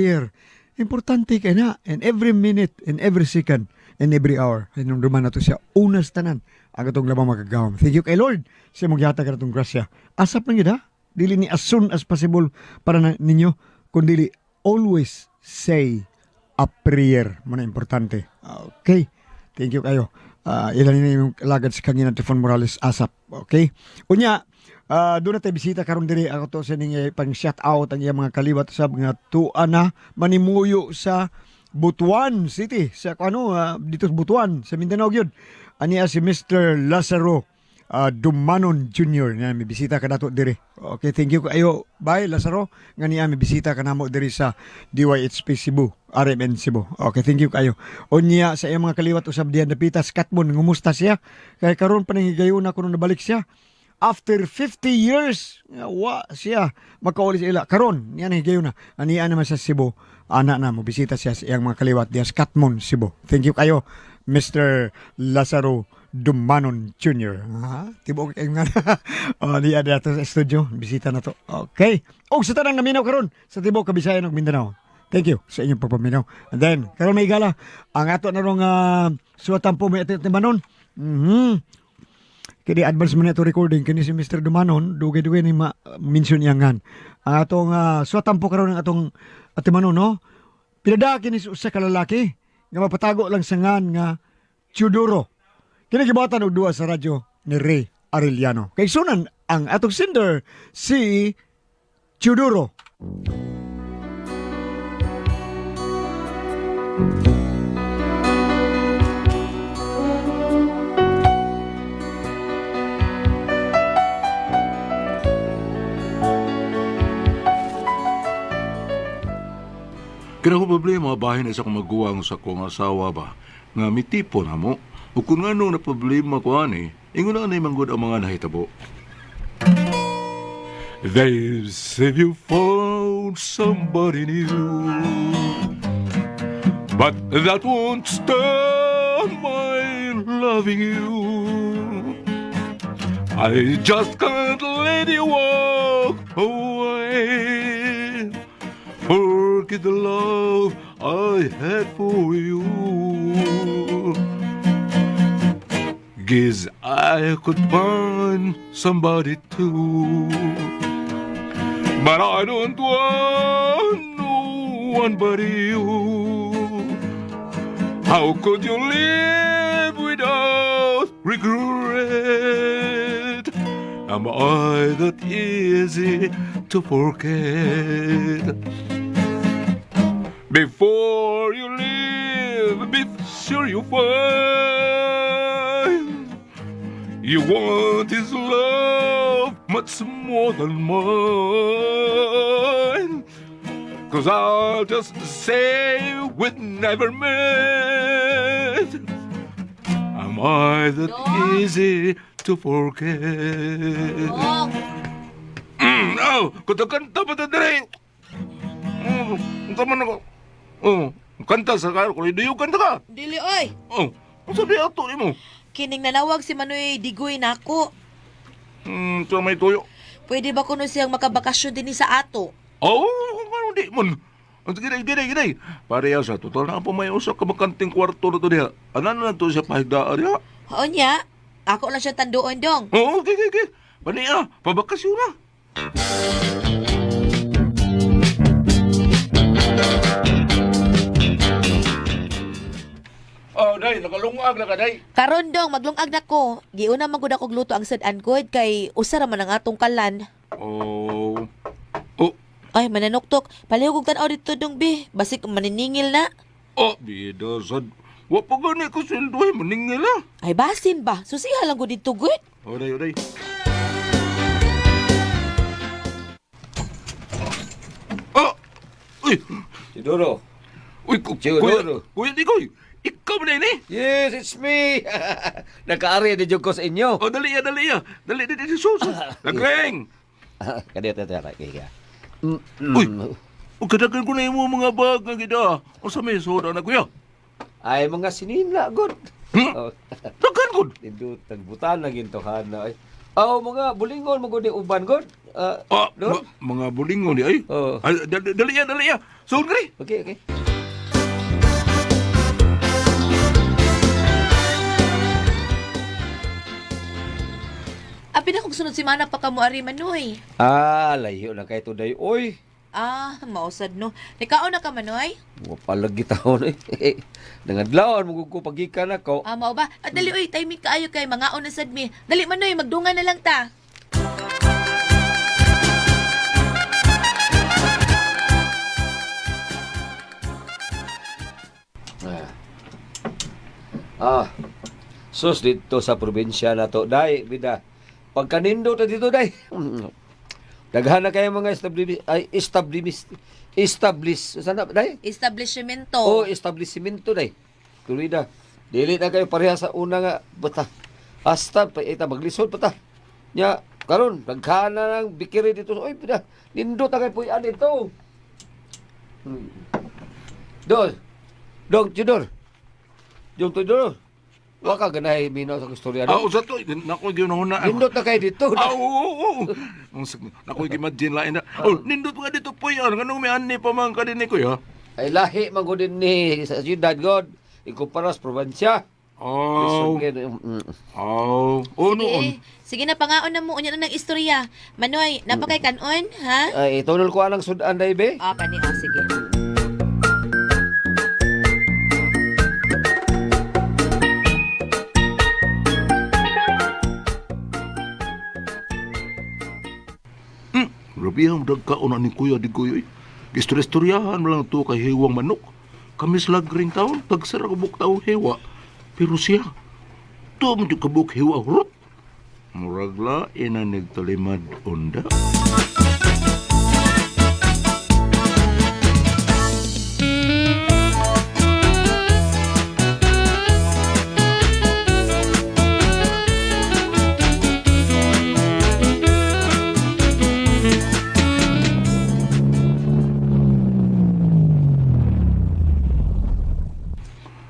prayer. Importante kay na and every minute and every second and every hour. Hinumduman nato siya unas tanan ang atong labang makagagahom. Thank you kay Lord sa imong gihatag kanatong grasya. Asap lang gyud ha. Dili ni as soon as possible para na ninyo kundi always say a prayer. Muna importante. Okay. Thank you kayo. Ilan ni yung lagad sa kanina Tifon Morales ASAP. Okay? Unya, doon na tayo bisita karon diri ako to sa ning pang shout out ang iyang mga kaliwat sa mga tuwa na manimuyo sa Butuan City sa ano dito sa Butuan sa Mindanao gyud. Aniya si Mr. Lazaro Dumanon Jr. Nga may bisita ka nato diri. Okay, thank you kayo. Bye Lazaro. Nga niya may bisita ka namo diri sa DYHP Cebu, RMN Cebu. Okay, thank you kayo. Unya sa iyang mga kaliwat usab diyan dapita sa Katmon, ngumusta siya? Kay karon pa ning higayon ako nung nabalik siya. After 50 years, nga wa siya makauli sa ila. Karon, niya na higayon na. Aniya naman sa Cebu. Ana na mo bisita siya sa iyang mga kaliwat diya sa Katmon, Cebu. Thank you kayo, Mr. Lazaro Dumanon Jr. Ha? Tibuok kayo nga. Oh, diya dito sa studio. Bisita na to. Okay. Og sa tanang naminaw karon sa tibuok Kabisayan ug Mindanao. Thank you sa inyong pagpaminaw. And then, karon may gala. Ang ato na rong suwatan po may ating timanon. Kini advance man ito recording kini si Mr. Dumanon dugay-dugay ni ma-mention niya ngan. Ang atong suwatan po karon ang atong atimanon no. Pinada kini sa usa ka lalaki nga mapatago lang sa ngan nga Teodoro. Kini gibatan og duwa sa radyo ni Ray Arellano. Kay sunan ang atong sender si Teodoro. Kaya ko problema, bahin na sa akong maguwang sa akong asawa ba, nga mitipo na mo. O kung ano na problema ko ani, ingon na anay manggod ang mga nahitabo. They say you found somebody new, but that won't stop my loving you. I just can't let you walk away. Forget the love I had for you. Guess I could find somebody too. But I don't want no one but you. How could you live without regret? Am I that easy to forget? Before you leave, be sure you find you want his love much more than mine. 'Cause I'll just say we'd never met. Am I that Dong? easy to forget? Dong, Oh, kanta-kanta pa ta diri. Unsa man ako? Oh, kanta sa ka, kung di kanta ka. Dili oy. Oh, unsa di ato nimo? Kining nanawag si Manoy Digoy nako. Sa may tuyo. Pwede ba kuno siyang makabakasyon dinhi sa ato? Oh, kung ano di mon. Ang gini, gini, gini. Pareha sa total na po may usa ka bakanting kwarto na to diha. Ana na to siya pahigdaa diha. Oo niya. Ako lang siya tanduon dong. Oo, okay, okay, okay. Paniya, pabakasyon na. Oh, day, nakalungag na ka, day. Karon dong, maglungag na ko. Giuna man gud akong luto ang sad-an ko kay usa ra man ang atong kalan. Oh. Oh, Ay, mananuktok. Palihog og tan-aw dito dong bi. Basig maniningil na. oh, bida sad. Wa pa gani ko sweldo ay maningil ah. Ay, basin ba? Susiha lang gud dito gud. Oh, day, oh, day. Oh! Uy! Teodoro. Uy, kuya, Teodoro. kuya Digoy, ikaw ba na ini? Yes, it's me. Nakaari na jud ko sa inyo. Oh, dali ya, dali ya. Dali, dali, dali, sus. Nagring! Kadiyo tayo tayo. Kaya. Uy! O kadagan ko na yung mga bag nga gida. O sa may soda na kuya. Ay, mga sinina, good. Hmm? Oh, Dagan ko. Nindot, nagbutan na gintuhan na. Ay, Aw, mga bulingon mo gud ni uban god. Ah, Ah, Dor? mga bulingon di ay. Oo. Ay, dali ya, dali ya. Suod kari. Okay, okay. Abi na kung sunod semana pa ka mo ari Manoy. Ah, layo na kay today. Oy, Ah, mausad no. Nikaon na ka Manoy? wa palagi taon eh. Nangadlawon mo gud ko pagikan ako. Ah, mao ba? At dali oy, timing kaayo kay mangaon na sad mi. Dali Manoy, magdungan na lang ta. Ah. Ah. Sus dito sa probinsya na to, day, bida. Pagkanindo ta dito, day. Daghan na kayo mga establish ay establish establish sana day. Establishmento. Oh, establishmento day. Tuloy na. Dili na kayo pareha sa una nga bata. Hasta pa ita maglisod pa ta. Nya karon daghan na ng bikiri dito. Oy, bida. Nindot na kay puy-an dito. Dol. Dong Tudor. Dong Tudor. Wa ka ganahay minaw sa istorya Ah, do. usa to. Nako gihunahuna. Nindot na kayo dito. Ah, oo, oo. Ang Nako gimagine lain na. Oh, nindot pa ka dito po yan. Nganong may ani pa man ka din ni kuya? Ay lahi man gud ni sa siyudad god. Ikumpara sa probinsya. Oh. Oh. Oh, Sige, noon. sige na pangaon na mo unya na ng istorya. Manoy, napakay kanon, ha? Ay, tunol ko anang sudan day be. Ah, kani ah, sige. Grabe ang dagkaon na ni kuya di kuya. Istorya-istoryahan mo lang to kay hiwang manok. Kami sa lagring taon, tagsara kabuk tao hiwa. Pero siya, to mo di kabuk hiwa hurot. Murag lain na nagtalimad onda.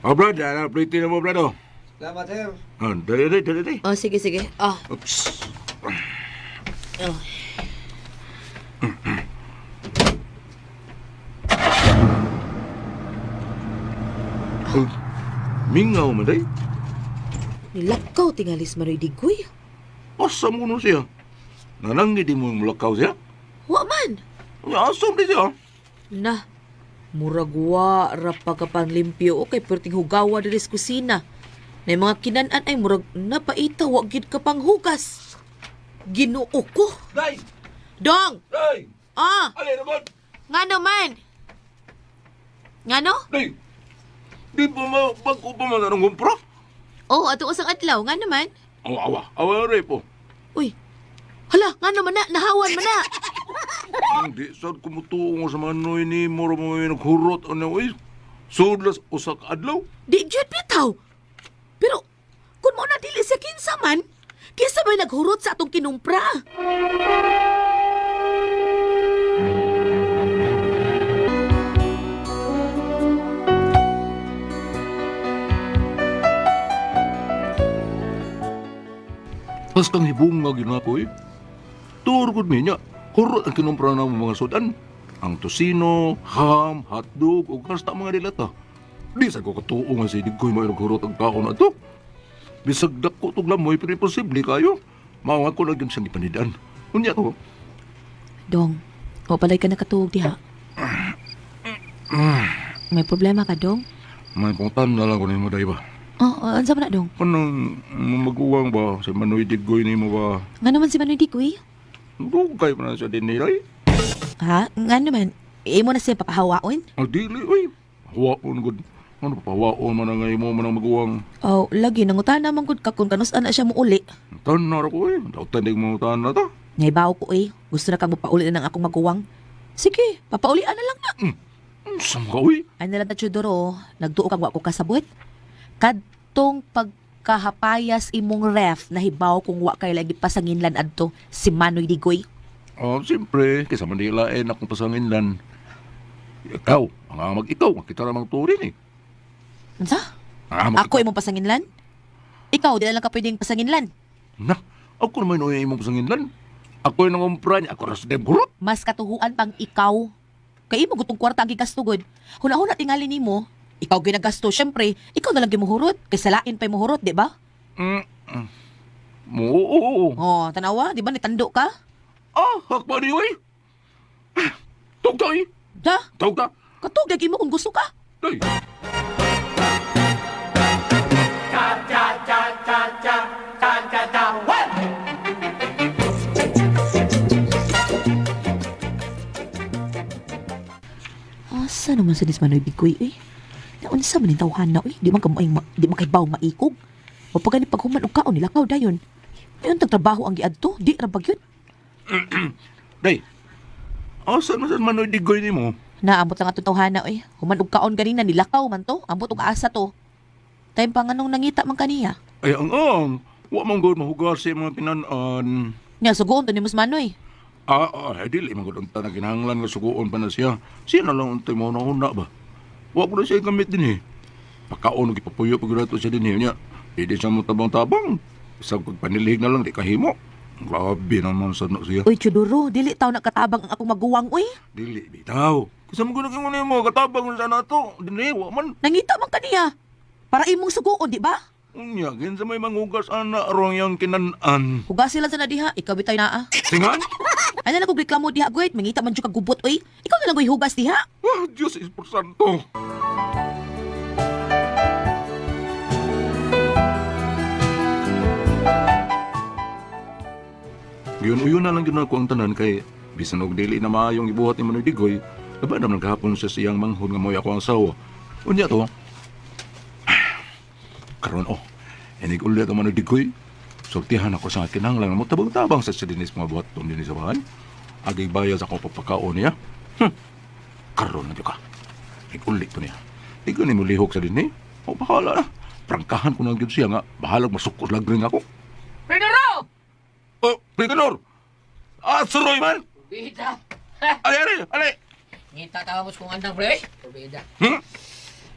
Oh, brad, plate na mo, brad, oh. Salamat, sir. Ah, dali, dali, dali, dali. Oh, sige, sige. Ah, Oops. oh. Oh, mingaw man, day. Nilakaw tingalis Manoy Digoy. Asa mo nun siya? Nananggi di mo mulakaw siya? Wa man. Asam di siya? Na, murag wa ra pa ka panglimpyo o kay perting hugawa diri sa kusina. Na yung mga kinan-an ay murag napaita wa gid ka panghugas. Ginoo ko. Day! Dong! Day! Ah, Alay naman! nga naman. Nga no? Day! Di ba ma, bago pa man anong kumpra? Oh, ato usang adlaw nga naman. Awa, awa, awa rin po. Uy. Hala, nga naman na, nahawan man na. Hindi, sad kumutuong sa manoy ni Moro mo yung naghurot ano, uy. Sudlas usak adlaw. Di jud bitaw. Pero kung mo na dili sa kinsa man, kinsa may naghurot sa atong kinumpra? Pas kang hibungag yun ako eh. Turgod niya. Hurot ang kinumpra na mga sudan. Ang tosino, ham, hotdog, o kasta mga dilata. Di sa ko katuo nga si Diggoy may naghurot ang kaon na to. Bisag dako tog lamoy pero imposible kayo. Mao nga ko lang yun siyang ipanidan. Unya ko. Dong, o palay ka nakatuog diha. May problema ka, Dong? May pangutan na lang ko nimo day ba. Oh, unsa man na, Dong? Kanang maguwang ba si Manoy Diggoy nimo ba? Nga naman si Manoy Digoy? Dugay pa na siya din nila eh. Ha? Nga naman. Imo na siya papahawaon? Ang dili, uy. Hawaon gud. Ano pa hawaon man ang imo man ang maguwang. Oh, lagi nangutana man gud ka kung kanus-an na siya muuli. Tanar ko eh. Dautan din mo tanar ta. Naibaw ko eh. Gusto na kang mapauli na ng akong maguwang. Sige, papaulian na lang na. Saan ka uy? Ay nalang na Chudoro, nagduo kang wa ko kasabot. Kadtong pagkahapayas imong ref nahibaw kung wa kay lagi pasanginlan adto si Manoy Digoy. Oh, siyempre, kaysa Manila eh, nakong pasanginlan. Ikaw, ang amag ikaw, kita ramang turin eh. Unsa? Ang amag Ako imong pasanginlan? Ikaw di na lang ka pwedeng pasanginlan. Na, Ako naman uy imong pasanginlan. Ako yung nangumpra niya. Ako ras dem hurot. Mas katuhuan pang ikaw. Kay imo gutong kwarta ang gigasto gud. Huna-huna tingali nimo. Ikaw ginagasto, syempre, ikaw na lang gimuhurot. Kay salain pa muhurot, di ba? Mm. Mm. Oo. Oh, tanawa, di ba nitando ka? Ah, hakpa ni uy. Tug ta uy. Da, Tug ta. katog lagi mo kung gusto ka. Day. Asa naman sa Manoy Bigoy eh? Naunsa man yung tawhan na eh? Di man kamuay di man kay baw maikog. O pag gani paghuman og kaon nilakaw dayon. Mayon tagtrabaho ang giadto, di ra ba gyud? Day. Asa man sa manoy digoy nimo? Naambot lang atong tawhana eh. Human og kaon ganina nilakaw man to. Ambot og asa to. Time pa nganong nangita man kaniya. Ay ang ang. Wa man gud mahugas sa mga kinan-an. Nya sugoon to ni Mus Manoy. Ah, ah, ay, dili man gud unta na kinahanglan nga suguon pa na siya. Siya na lang untay mo na una ba. Wa ko na siya gamit din eh. Pagkaon og ipapuyo pag nato siya din eh. Nya, di siya mo tabang-tabang. Isang pagpanilhig na lang di kahimo. Grabe naman sa no siya. Uy, Chuduro, dili taw nakatabang ang akong maguwang uy. Dili bitaw. Kasi mo gud mo nimo katabang sa nato. Dinhi wa man. Nangita man kaniya. Para imong sugoon, di ba? Unya kinsa may mangugas ana rong yang kinan-an. Hugas sila sa na diha, ikaw bitay naa. Singan? Ay na lang kog reklamo diha, guys. Mangita man jud ka gubot uy. Ikaw na lang ko'y hugas diha. Ah, Diyos is por santo. Giyon uyon na lang gyud ako ang tanan kay bisan og dili na maayong ibuhat ni Manoy Digoy, laban naman gahapon siya siyang manghod nga mo'y ako ang asawa. Unya to. Karon oh, inig ulit ang Manoy Digoy. Sultihan ako sa kinahanglan mo tabang-tabang sa sidinis mga buhat tong dinhi sa bahay. Agay bayad sa akong pagpakaon niya. Karon na jud ka. Igulit to niya. Di ko ni mo lihok sa dinhi. O bahala na. Prangkahan ko na gyud siya nga bahalag masukos lagring ako. Pedro! Oh, Prikanor! Ah, suroy man! Bida! Ali, ali, ali! Ngita tapos kung andang pre. Bida. Hmm?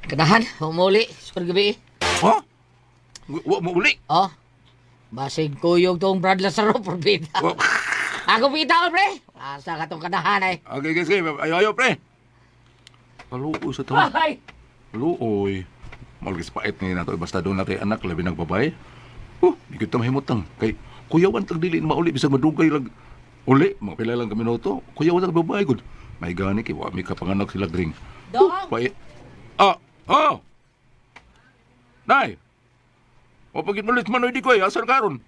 Kanahan, umuli. Sukar gabi. Ha? Wa mo uli? Oh. Basig kuyog tong Brad Lazaro, bida. Wa- Ako bida, pre. Asa ka tong kanahan ay. Okay, okay, sige. Ayo, ayo, pre. Kaluoy sa tawa. Ay! Kaluoy. Malgis pait ni nato basta doon natin anak labi nagbabay. Oh, di kita mahimutang kay kuyawan tag dili na mauli bisag madugay lang uli mga pila lang kami minuto. Kuyawan tag babae gud. May gani kay wa mi kapanganak sila gring. Dong! Pait. Ah, ah. Nay. O pagit malit manoy di ko ay asar karon.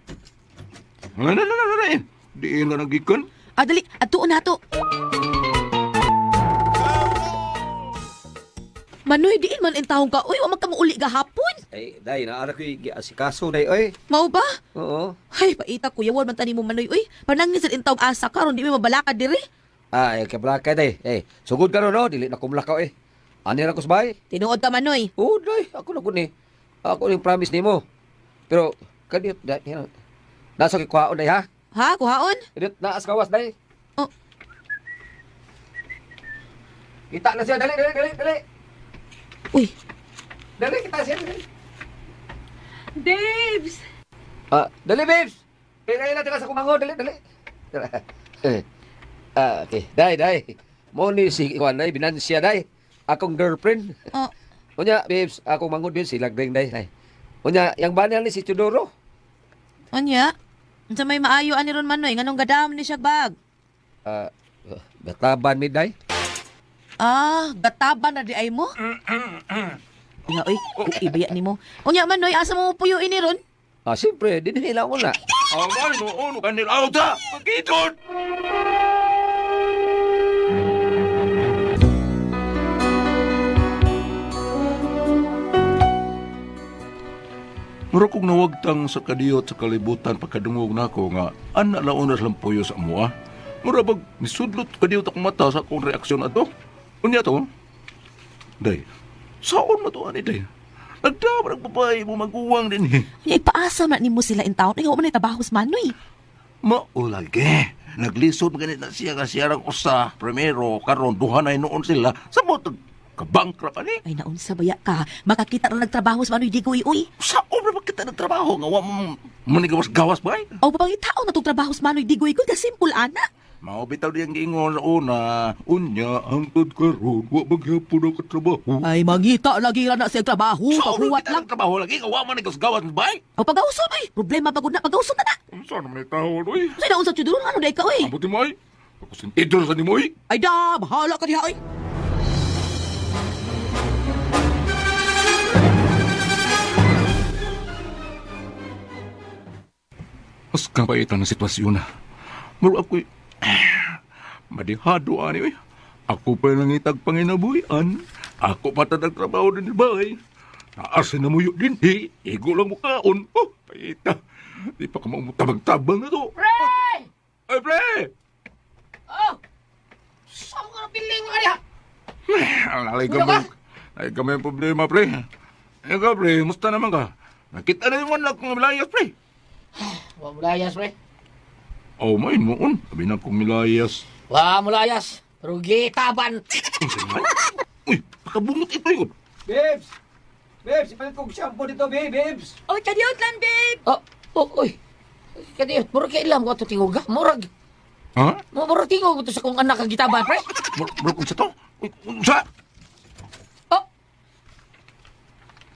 Nay, nay, nay, nay. Diin ka nagikan. Ah, dali, adtuon na to. Manoy, diin man intahong ka. Uy, wa man ka muuli gahapon. Ay, day, naara ko'y giasikaso, day, oy. Mao ba? Oo. Ay, paita kuya, wa man tani mo Manoy. Uy, panangin sa intawg asa karon di mi mabalaka diri. Ah, ay, kablakay, day. Eh, sugod ka ron, no? Dili na kumlakaw, eh. Ani ra ko sa bahay? Tinuod ka Manoy. Oo, day. Ako na gud ni. Ako ning promise nimo. Pero, kaniyot, day, yan. Nasa kay kuhaon, day, ha? Ha, kuhaon? Kaniyot, naas kawas, day. Oh. Kita na siya, dali, dali, dali, dali. Uy, Dali, kita siya, dali. Babes! Ah, dali, babes! Pinay na tira sa kumango, dali, dali. Tara. Ah, okay. Day, day. Mo ni si Juan, day, binansya, day. Akong girlfriend. Oh, Unya, babes, akong mangod babes, sila greng, day, day. Unya, yang banal ni si Teodoro. unya. Unsa may maayo ani ron Manoy, nganong gadam ni siya bag? Ah, gataban mi, day. Ah, gataban na di ay mo? Unya, uy, ibaya nimo. Unya Manoy, asa mo puyo ini ron? Ah, siyempre, dinhila ko na. Amay no ono kanil auta. Pagiton. Mura kong nawagtang sa kadiyot sa kalibutan pagkadungog nako nga ana laon na silang puyo sa amoa. Mura bag misudlot kadiyot akong mata sa akong reaksyon ato. Unya to. Day. Saon mo to ani day? Nagdaman ang babae mo maguwang din eh. Unya, ipaasa man nimo sila in town. Ay, wa man ay trabaho sa Manoy. Maulagi. Naglisod ganit na siya nga siya rang usa. Primero, karon duha na noon sila. Sa mo kabangkrap ani. Ay, naunsa baya ka. Makakita ra nagtrabaho sa Manoy Digoy, uy. Sa obra ba kita nagtrabaho nga wa mo Manigawas-gawas ba eh? Aw papangitaon na tong trabaho sa Manoy Digoy ko, ka simple ana. Mao bitaw diyang giingon sa una, unya hangtod karon wa maghapon ang katrabaho. Ay mangita lagi ra na siya trabaho, paghuwat lang. Ang trabaho lagi kawa man gawas ba? Aw pagauson ay, problema pagud na pagauson na na. Unsa naman ni tawo oy? Unsay naunsa Chuduro ano day ka oy? Abuti mo ay. Ako sentido sa nimo oy. Ay da, bahala ka diha oy. Mas kapaitan ang sitwasyon na. Muro ako'y madihado ani oy. Ako pa nangitag panginabuhian. Ako pa trabaho din bahay. Naasa na muyo din eh. Igo lang mukaon. Oh, paita. Di pa ka maumutabang-tabang na to. Pre! Ay, pre! Oh! Saan ka na piling ka niya? Nalay ka mo. Nalay ka may problema, pre. Ikaw, pre, musta naman ka? Nakita na yung anak kong milayas, pre. Wa mulayas, pre. Oh, may noon. Sabi na kong milayas. Wa mulayas. Pero gitaban. Unsa naman? Uy, pakabungot ito yun. Babes! Babes, ipalit kong shampoo dito, babe, babes! Oh, kadiyot lang, babe. Oh, oh, oy. Kadi, murag kay ilam ko ato tingog ha? Murag. Ha? Murag tingog to sa kong anak ang gitaban, pre. Murag unsa to? Uy, unsa? Oh,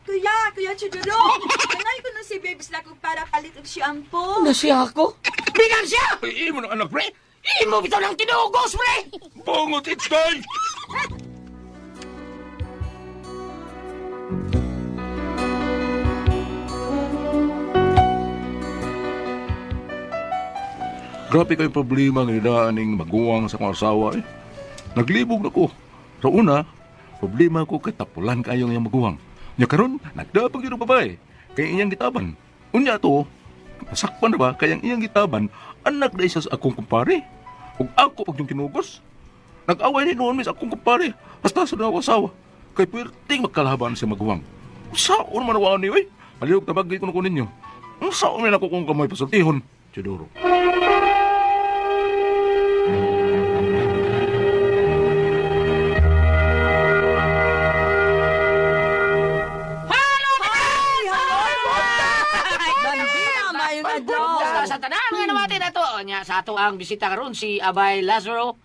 Kuya, Kuya Chuduro. Anay ko na si Babes na kung para palit og shampoo. na siya ako. Bigan siya! Ay, imo ng anak, pre. Imo bitaw ng tinugos, pre! Bungot ito! Grabe kay problema ng daaning maguwang sa akong asawa eh. Naglibog na ko. Sa una, problema ko kay tapulan kayo ng maguwang. Nya karon, nagdapag yun ang babae. Kay iyang gitaban. Unya to, nasakpan na ba kay ang iyang gitaban, anak na isa sa akong kumpare. Ug ako pag yung kinugos. Nag-away ni noon mis akong kumpare. Hasta sa akong asawa. Kay puwerteng magkalaban siya maguwang. Unsaon man ako ani oy? Malihog na bagay ko na ko ninyo. Unsaon man ako kung kamay pasultihon? Chidoro. Bandina, mayong adlaw. Kumusta sa tanan nga namati na to? Nya sa ato ang bisita karon si Abay Lazaro.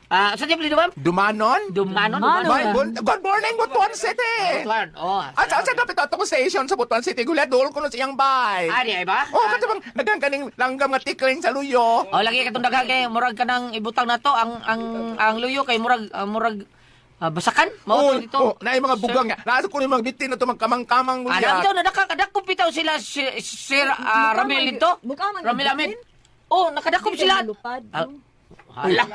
Ah, sa di ba? Dumanon? Dumanon, Dumanon. My good morning, Butuan City! Butuan. Oh. At sa dapat ato ko station sa Butuan City, gulat dool ko nun sa iyang bay. Ah, di ay ba? Oh, kato bang daghang kaning langgam nga tikling sa luyo. Oh, lagi katong daghan kay murag kanang ibutang nato ang ang ang luyo kay murag murag basakan mao Oh, to dito. oh, naay mga bugang nga. Naasa ko ni mga bitin na to magkamang-kamang Alam gulat. daw nadakop bitaw sila si, Sir Ramil dito. Mukha man Ramil bitin. Amit. Oh, nakadakop Hindi sila. kayo malupad, Ah, no? hala.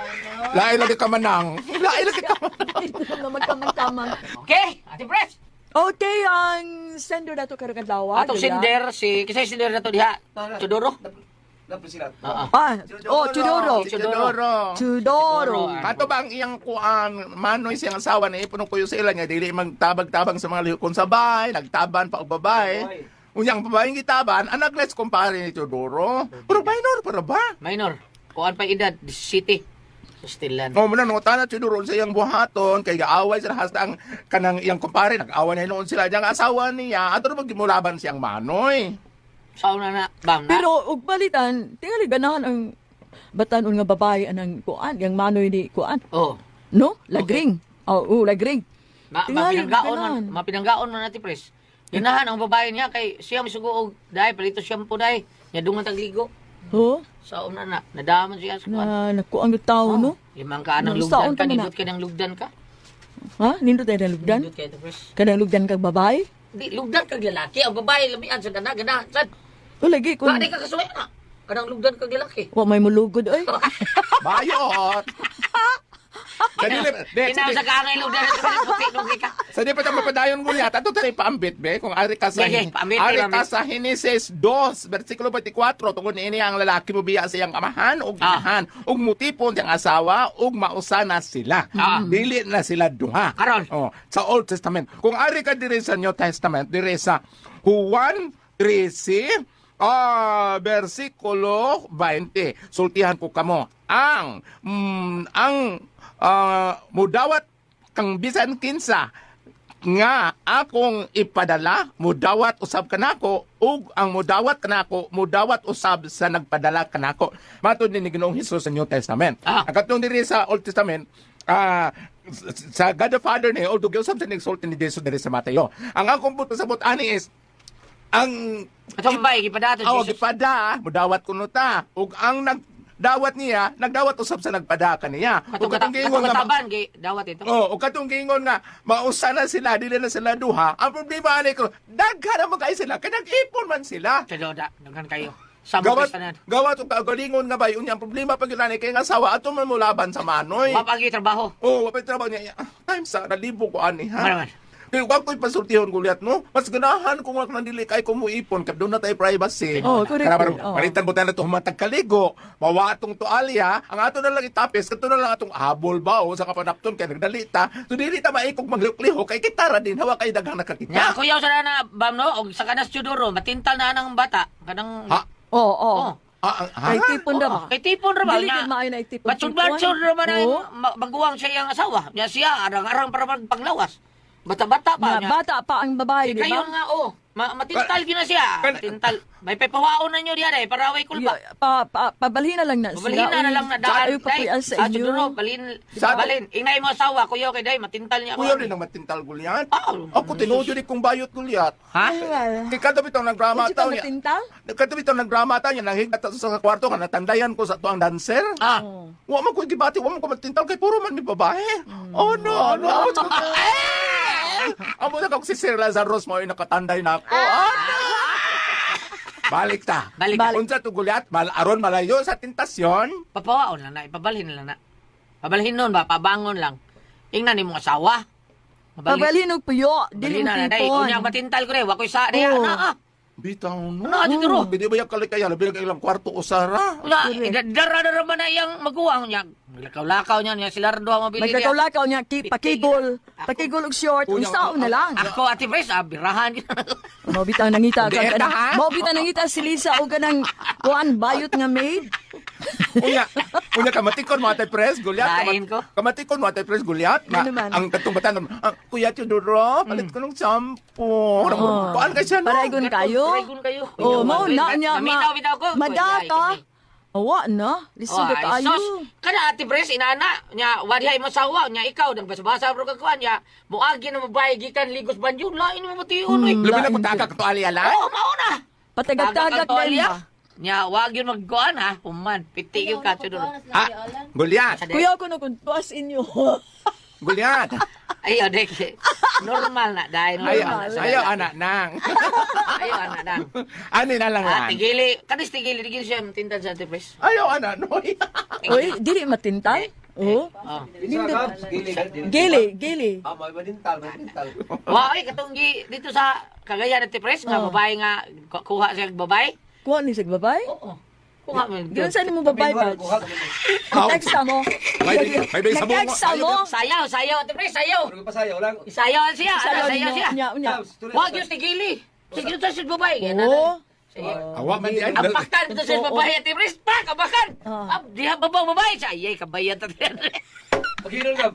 Lain lagi ka manang. Lain lagi ka manang. Nga magkamang-kamang. Okay, Ate Pres. Okay, ang sender na to karong adlaw. Atong diba? sender si kisay sender nato diha. Tudoro. Ah, oh, Chuduro. Si Chudoro. Chudoro. Kato ba ang iyang kuan manoy siyang asawa na ipuno ko sila nga dili magtabag-tabang sa mga lihokon sa bay, nagtaban pa og babae. Unyang babaeng gitaban, anak let's kumpare ni Teodoro. Pero minor para ba? Minor. Kuan pa edad 17. Sustilan. O muna nung tana Teodoro sa iyang buhaton kay gaaway sila hasta ang kanang iyang kumpare nag-away na noon sila diyang asawa niya ato na magimulaban siyang manoy. Sao na na, bam na. Pero og balitan, tingali ganahan ang batanon nga babae anang kuan, yang manoy ni kuan. oh. No? Lagring. Oh, oh, lagring. Ma Tingali, mapinanggaon man, ganahan. mapinanggaon man natin pres. Ganahan ang babae niya kay siya misugo og dai palito shampoo dai. Nya dungan tagligo. Ho? Sao na na, nadaman siya sa kuan. Na nakuang tao no? Limang ka anang No, lugdan saon ka, ka man na? nindot ka ng lugdan ka. Ha? Nindot ay lugdan? Nindot kayo pres. Kanang lugdan kag babae? Di, lugdan kag lalaki. Ang babae, lamian sa gana, gana. Sad, O lagi kung di ka kasuway na. Kanang lugdan kag lalaki. wa may mulugod oy. Bayot. Sa dili, de, sa Inaw di, sa kaangay lugdan na ito, puti, lugi ka. sa di pa tayo mapadayon gulyat. Ato tayo paambit be kung ari ka sa Sige, paambit, ari ka paambit. sa Henesis 2 versikulo 24 tungod niini ang lalaki mobiya sa iyang amahan ug inahan ug mutipon siyang asawa ug mausa na sila. Dili na sila duha. Karon. Oh, sa Old Testament. Kung ari ka diri sa New Testament, diri sa Juan 13 versikulo 20. Sultihan ko kamo ang ang mudawat kang bisan kinsa nga akong ipadala mudawat usab kanako ug ang mudawat kanako mudawat usab sa nagpadala kanako. Matod ni Ginoong Hesus sa New Testament. Ang katong diri sa Old Testament, sa God the Father ni, although giusab sa nagsulti ni Jesus diri sa Mateo. Ang akong pasabot ani is ang Atong babae gipada aw Jesus. gipada mudawat kuno ta ug ang nagdawat niya nagdawat usab sa nagpada kaniya. Katong Ug katong giingon katong nga kataban gi dawat ito. Oh, ug katong giingon nga mausa na sila, dili na sila duha. Ang problema ani ko, daghan man kay sila, kay nag-ipon man sila. Tadoda, daghan kayo. Samot Gawat tanan. gawat og kagalingon nga bay unya ang problema pag yun ani kay nga asawa ato man mo laban sa manoy. Wa pa gyud trabaho. Oh, wa pa'y trabaho niya. Time sa nalibo ko ani ha. Ano man? Kaya wag ko'y pasultihon gulyat, no? Mas ganahan kung wag nandili kay kumuipon, kaya doon na tayo privacy. Oh, correct. Kaya parang, Oh. palitan mo tayo na ito humatag kaligo, mawa atong tualya, ang ato na lang itapis, kato na lang atong habol ba, o sa kapanapton, kaya nagdali ta. So, dili ta maikog maglihok-lihok, kay kitara din, hawa kay daghang Nya nakakita. kuyaw sa na bam no og sa kanas Teodoro matintal na anang bata kanang Ha? Oo, oo. Oh. Ah, ha? Kay tipon ra ba? Kay tipon ra ba Dili nya? gid maayo na itipon. Batsod-batsod ra man ang Oo. baguang siya iyang asawa. Nya siya arang-arang para magpanglawas. Bata-bata pa Na nya. bata pa ang babae, di Kayo ba? nga oh, matintal gyud na siya. Matintal. May papawaon na nyo diyan eh para way kulpa. Ya, Pa, pa, pabalhin na lang na sila. Pabalhin na, na lang na daan. Ayaw pakuyan sa Sa inyo. Teodoro, balhin, balhin. Ingay mo asawa, kuyaw kay day, matintal niya ako. Kuya rin ang matintal gulyat. Ah, Ako, tinuod yun kong bayot gulyat. Ha? Kay kadto bitong nagdrama Unsa ka taw niya. matintal? Kadto bitong nagdrama taw niya, nanghigda ta sa kwarto ka, natandayan ko sa tuang dancer. Ah. Wa man ko gibati, wa man ko matintal kay puro man mi babae. Oh no, no. Amo sa Amo na kog si Sir Lazarus mo ay nakatanday na ako. Ah, no. Balik ta. Balik. Balik. Unsa to gulyat, mal aron malayo sa tentasyon. Papawaon lang na, ipabalhin lang na. Pabalhin nun ba, pabangon lang. Ingnan ni mong asawa. Pabalhin og puyo, dili Pabalhin mo na na, day. tipon. Unya, matintal ko rin, wakoy sa, day, Oo. na, ah. Bitaw no. Ano, Ate Duro? Hindi ba yung kalikaya, labi na ilang kwarto usara. Unya, dara-dara man na iyang maguwang niya. Lakaw-lakaw niya, niya sila rin duha mabili niya. Magkakaw-lakaw niya, pakigol. Pakigol og short, Unya, unsaon na lang. Ako, Ate Pres, ah, birahan. Mao bitang nangita Dieta, ka kanang ha? Mao bitang nangita si Lisa og kanang kuan bayot nga maid. Unya, unya kamatikon mo Ate Pres, gulyat. Lain ko. Kamatikon mo Ate Pres, gulyat. Ano naman? Ang katong bata, ang, Kuya Teodoro, palit ko ng shampoo. Oh. Kuan kay siya no. Paraygon kayo. Paraygon kayo. Oh, mao na niya ma. Naminaw bitaw ko. Madaka. Awa na, lisod Oh, na ay, kaayo. sos. Kana Ate Pres, inana, nya wadihay mo sawa, nya ikaw nagbasa-basa bro ka kuan, nya moagi na mabahay gikan Ligos Banyo, lain mo mation oy. Labi na Lain kung ko. taka ka to aliyala. Oh, mao na. Patagag-tagag Tagag din ba? Nya wag yun magkuan ha, human, piti yun ka tudor. Ah, gulyat. Kuya ko na kung tuas inyo. Gulyat. Ayo dek. Normal na dai Ayaw, normal. na. ayaw, anak nang. Ayaw anak nang. Ani na lang Ah, lan. tigili, kanis tigili, tigili siya matintal sa Ate Pres. Ayaw, anak, noy. Uy, dili matintal. Oh. Oh. Gili, gili. Ah, may manintal, may manintal. Wa oy katong gi dito sa Cagayan Ate Pres nga Oh. babae nga kuha siya og babae. Kuha ni sig babay. Oo. Kuha man. Giyon sa nimo babay ba? Nag-text mo. May sabong. Nag-text mo. Sayaw, sayaw Ate Pres, sayaw. Pero pasayaw lang. Sayaw siya, ana, Sayaw sayaw nimo. siya. Unya, unya. Wa gyud tigili. Sige sa sig babae. Yan, Oo. Sige. Awa man di ay. Ang baktan dito sa babae Ate Pres, pak, ang bakan. Ah. Ah, diha babaw babae siya. Ayay, kabayan ta diyan. Paghinon ka.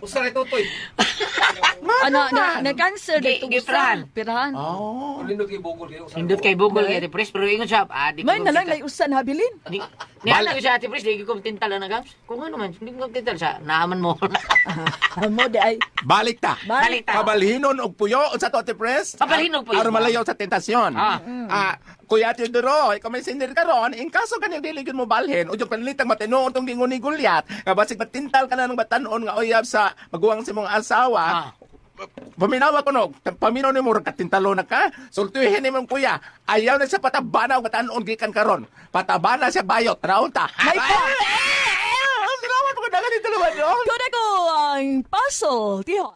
Usa ray tutoy. Ano, na, na-cancer dito. Gipirahan. Pirahan. Oh. Nindot kay bukol kayo. Usa. Hindot kay Bugol kay Ate Pres, pero ingon siya, ah, di ko May na lang tintal. lay usan habilin. Di, niya ko siya Ate Pres, di ko tintal na gams. Kung ano man, hindi ko tintal siya. Naaman mo. Mo di ay. Balik ta. Balik ta. Kabalhinon og puyo unsa to Ate Pres? Kabalhinon og puyo. Aron malayo sa tentasyon. Ah. Ah, Kuya Teodoro, ikaw may sindir karon, in kaso kanyang dili gyud mo balhin, udyong panlitang matinuod tong gingon ni Gulyat, nga basig matintal ka na ng batanon nga uyab sa maguwang sa imong asawa. Ah. Paminawa ko no, paminaw ni mo katintalo na ka. Sultihin ni mong kuya. Ayaw na siya patabana og batanon gikan karon. Patabana siya bayot, raon ta. May pa. Salamat ko dagan ni dalawa no. Kuda ko ang puzzle. Tiho.